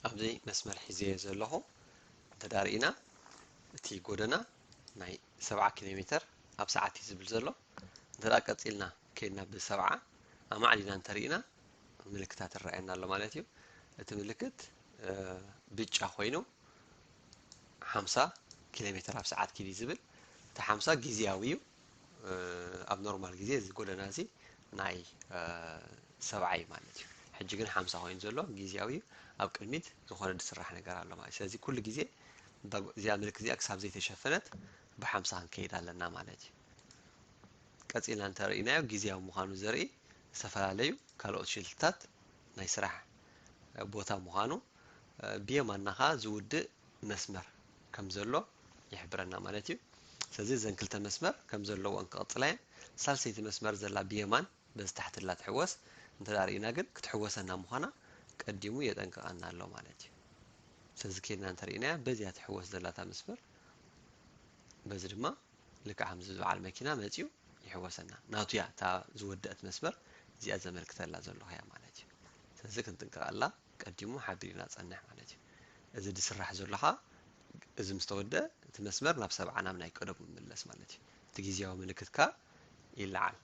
ኣብዚ መስመር ሒዘዮ ዘለኹ እንተ ርኢና፣ እቲ ጎደና ናይ ሰብዓ ኪሎ ሜተር ኣብ ሰዓት እዩ ዝብል ዘሎ። እንተ ቀጺልና ከይድና ብሰብዓ ኣማዕዲና እንተ ርኢና፣ ምልክታት ይረኣየና ኣሎ ማለት እዩ። እቲ ምልክት ብጫ ኮይኑ ሓምሳ ኪሎ ሜተር ኣብ ሰዓት ኪድ እዩ ዝብል። እቲ ሓምሳ ግዜያዊ እዩ። ኣብ ኖርማል ግዜ እዚ ጎደና እዚ ናይ ሰብዓ እዩ ማለት እዩ። ሕጂ ግን ሓምሳ ኮይኑ ዘሎ ግዜያዊ እዩ። ኣብ ቅድሚት ዝኾነ ዝስራሕ ነገር ኣሎ ማለት እዩ። ስለዚ ኩሉ ግዜ እዚኣ ምልክት እዚኣ ክሳብ ዘይተሸፈነት ብሓምሳ ክንከይድ ኣለና ማለት እዩ። ቀጺልና እንተርኢናዮ ግዜያዊ ምዃኑ ዘርኢ ዝተፈላለዩ ካልኦት ሽልትታት ናይ ስራሕ ቦታ ምዃኑ ብየማንና ከኣ ዝውድእ መስመር ከም ዘሎ ይሕብረና ማለት እዩ። ስለዚ እዘን ክልተ መስመር ከም ዘለወን ክቕጽላ እየን። ሳልሰይቲ መስመር ዘላ ብየማን በዚ ታሕቲ ዘላ ትሕወስ እንተ ርኢና ግን ክትሕወሰና ምዃና ቀዲሙ የጠንቅቐና ኣሎ ማለት እዩ። ስለዚ ከይድና እንተርኢናያ በዚያ ትሕወስ ዘላታ መስመር በዚ ድማ ልክዕ ከምዚ ዝበዓል መኪና መፂኡ ይሕወሰና። ናቱ እያ እታ ዝወደአት መስመር እዚኣ ዘመልክተላ ዘለኹ እያ ማለት እዩ። ስለዚ ክንጥንቀቐላ ቀዲሙ ሓቢርና ጸንሕ ማለት እዩ። እዚ ዝስራሕ ዘሎ ኸዓ እዚ ምስ ተወደአ እቲ መስመር ናብ ሰብዓ ናብ ናይ ቀደሙ ይምለስ ማለት እዩ። እቲ ግዜያዊ ምልክት ከኣ ይለዓል።